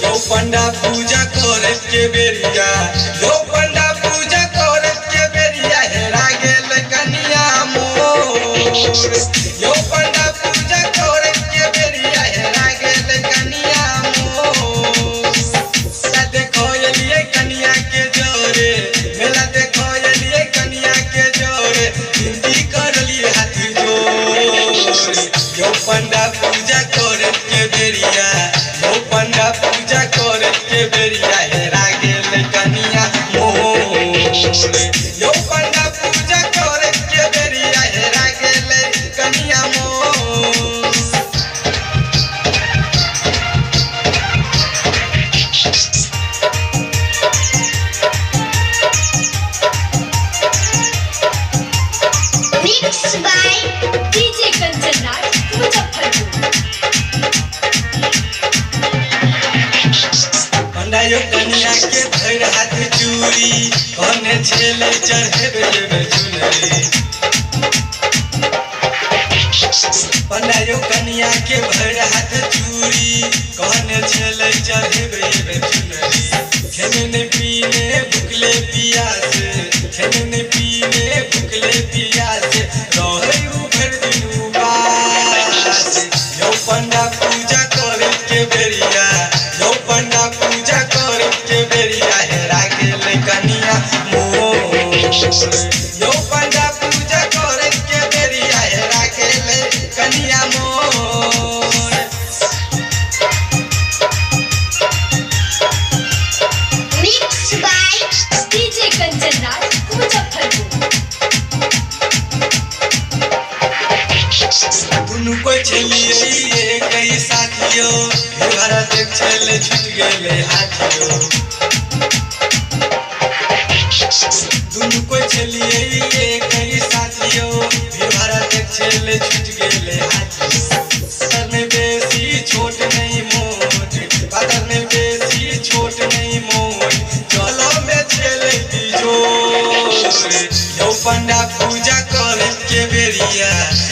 यो पंडा पूजा करे के बेरिया, यो पंडा पूजा करे के बेरिया हेरा गेल कनिया मोर। यो पंडा पूजा करे के बेरिया हेरा गेल कनिया मोर। मेला देखो एलिए कनिया के जोरे, मेला देखो एलिए कनिया के जोरे, विनती करलिए हाथ जोड़। यो पंडा पूजा करे के बेरिया, यो पंडा पूजा करे के बेरिया हेरा गेल कनिया मोर। यो पंडा पूजा करे के बेरिया हेरा गेल कनिया मोर। Mixed by DJ Kanchan Raj, Muzaffarpur. पंडा यो कनिया के धरि हाथ चूड़ी, कहने छेलै चढ़ेबे जेबे चुनरी। पंडा यो कनिया के भरि हाथ चूड़ी, कहने छेलै चढ़ेबे जेबे चुनरी। खेने ने पीने भुखले पियासे, खेने ने पीने भुखले पियासे, रहै उ भरि दिन उपास। यो पंडा पूजा करे के बेरिया, यो पंडा पूजा करे के बेरिया हेरा गेल कनिया मोर। यो पंडा पूजा करे के बेरिया हेरा गेल कनिया मोर। Mixed by DJ Kanchan Raj, Muzaffarpur. दुनू कोई छलिए एक ही साथियो, घर देख छले छूट गेले हाथियो। दुनू कोई छलिए एक ही साथियो, घर देख छले छूट गेले हाथियो। पातर में बेसी छोट नहीं मोट, पातर में बेसी छोट नहीं मोट, चलो में छले बिजोर। यो पंडा पूजा करे के बेरिया,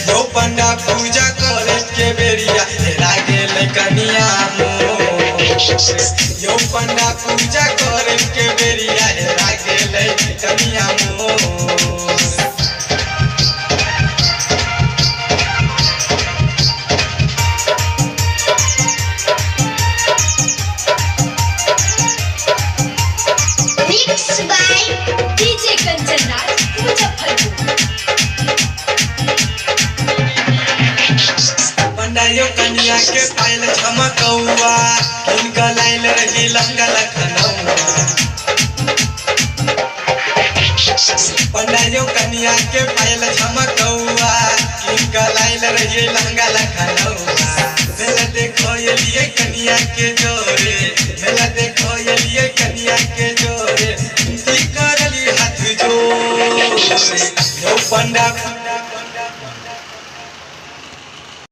यो पंडा पूजा करे के बेरिया हेरा गेल कनिया मोर। यो पंडा पूजा करे के बेरिया हेरा गेल कनिया मोर। Mixed by DJ Kanchan Raj, Muzaffarpur. पंडा यो कनिया के पायल झमकौआ, किनका लाइल रही लहंगा लखनऊआ। पंडा यो कनिया के पायल झमकौआ, किनका लाइल रही लहंगा लखनऊआ। मेला देखो एलिए कनिया के जोरे,